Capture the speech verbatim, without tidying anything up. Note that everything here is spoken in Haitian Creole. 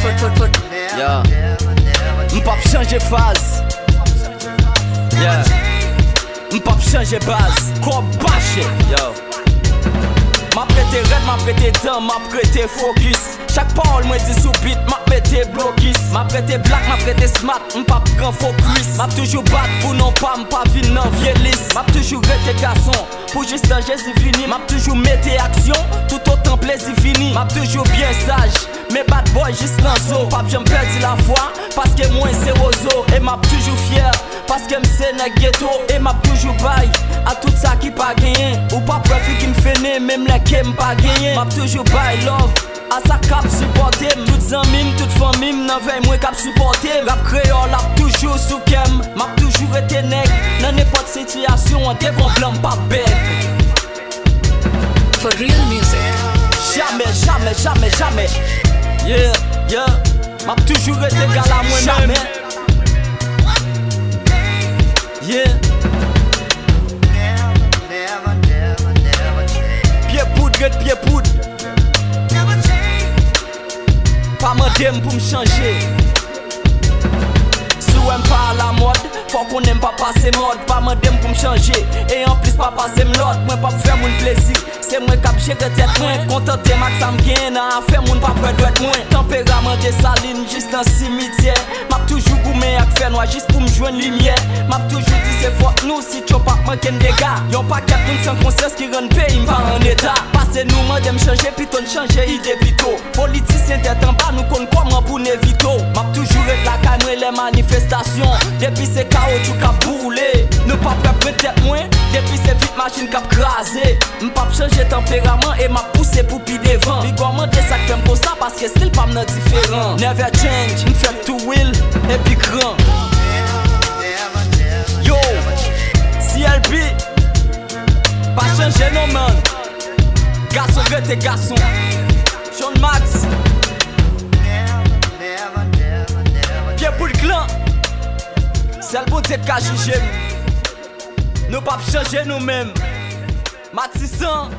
Yeah. M p ap chanje faz. Yeah. M p ap chanje baz. Kòb pa chè. Yo. M ap rete rèd, m ap rete dan, m ap rete fokis. Chak pawòl mwen di sou beat, m ap mete blokis. M ap rete black, m ap rete smart, m p ap pran fokis. M ap toujou bat pou non pa m pa vin nan vye lis. M ap toujou rete gason pou jis tan Jezi vini. M ap toujou mete aksyon toutotan plezi fini. M ap toujou byen saj, men bad boy jis nan zo. M p ap janm pèdi lafwa, paske mwen se wozo. E m ap toujou fyè, paske m se nèg geto. E m ap toujou bay a tout sa ki pa genyen. Ou p ap wè figi m fennen, menm lè ke m pa genyen. M ap toujou bay love a sa k ap sipòte m. Tout zanmi m, tout fanmi m nan vèy mwen k ap sipòte m. Rap kreyòl ap toujou sou kè m. M ap toujou rete nèg nan nenpòt sitiyasyon an. Devan blan m p ap bèg. For real music. Jamè, jamè, jamè, jamè. Yeah, yeah. M ap toujou rete egal a mwen menm. Jamè. Yeah. Pye poud ret pye poud. Pa mande m pou m chanje. Si w wè m pa alamòd, fò w konnen m pa pase mòd. Pa mande m pou m chanje, e anplis pa pase m lòd. Mwen p ap fè moun plezi, se mwen k ap jere tèt mwen. Kontante m ak sa m genyen nan afè moun, p ap wè dwèt mwen. Tanperaman Desalin jis nan simityè. M ap toujou goumen ak fènwa jis pou m jwenn limyè. M ap toujou di se fòt nou si Trump ap manke n dega. Yon pakèt moun san konsyans ki rann peyi m pa an eta. Pase nou mande m chanje, pito n chanje ide pito. Politisyen tèt anba, nou konn kòman pou n evite w. M ap toujou ret lakay mwen lè manifestasyon. Depi se kawotchou k ap boule, nou p ap wè pwent tèt mwen. Depi se vit machin k ap kraze, m p ap chanje tanperaman e m ap pouse pou pi devan. Bigò mande sa k fè m konsa, paske stil pa m nan diferan. Never change, m fèk tou real epi gran. Yo, C L B, pa chanje non man. Gason rete gason. John Max. Pye poud klan. Sèl Bondye k ka jije m. Nou p ap chanje nou menm. Matisan.